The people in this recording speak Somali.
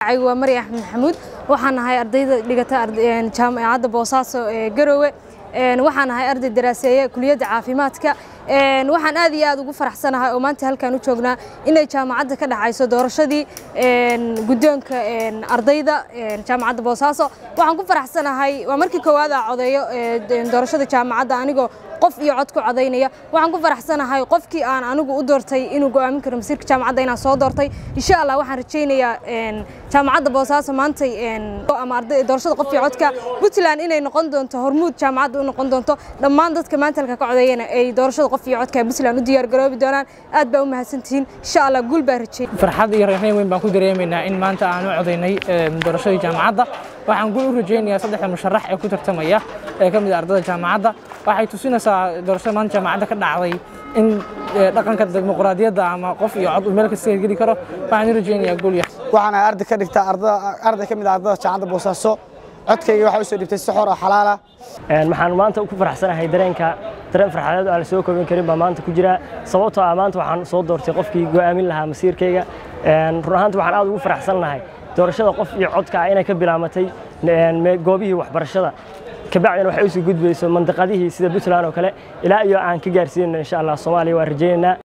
Waa Mari Axmed Maxamuud. Waxaan ahay ardayda dhigata Jaamacadda Boosaaso ee Garowe. Waxaan ahay arday daraaseeye kuliyadda caafimaadka. Waxaan aad iyo aad ugu faraxsanahay oo maanta halkan u joognaa inay jaamacadda ka dhacayso doorashadii guddoonka ardayda Jaamacadda Boosaaso. Waxaan ku faraxsanahay, waa markii koowaad aan codeeyo doorashada jaamacadda anigoo qof iyo cod ku codaynaya. Waxaan ku faraxsanahay qofkii aan anigu u doortay inuu go'aamin karo masiirka jaamacadda inaan soo doortay. Insha Allah waxaan rajaynayaa Jaamacadda Boosaaso maantay ama arday doorashada qof iyo codka Puntland inay noqon doonto hormuud jaamacadda u noqon doonto. Dhammaan dadka maanta halka ka codeeyana ay doorashada qof iyo codka Puntland u diyaar garoobi doonaan. Aad baa u mahadsantihiin. Insha Allah guul baa rajay. Farxad iyo raynrayn weyn baan ku dareemaynaa in maanta aan u codaynay doorashadii jaamacadda. Waxaan guul u rajaynayaa saddexda musharax ee ku tartamaya ee ka mid ah ardayda jaamacadda. Waxay tusinaysaa doorashada maanta jaamacadda ka dhacday in dhaqanka dimuqraadiyadda ama qof iyo cod uu meel kasta geli karo. Waxaan u rajaynayaa guul. Waxaan ahay arday ka dhigta ardada, arday ka mid ah ardada Jaamacadda Boosaaso. Codkayga waxaa u soo dhibtay si xor oo xalaal ah. Waxaan maanta ku faraxsanahay, dareenka dareen farxadeed aan la soo koobin karin baa maanta ku jira, sababtoo ah maanta waxaan soo doortay qofkii go'aamin lahaa masiirkayga. Run ahaantii waxaan aad ugu faraxsanahay doorashada qof iyo codka ah inay ka bilaamatay goobihii waxbarashada, kabacdina waxay usii gudbayso mandiqadihii sida Puntland oo kale, ilaa iyo aan ka gaarsiinayno insha Allah Soomaaliya waan rajaynaynaa.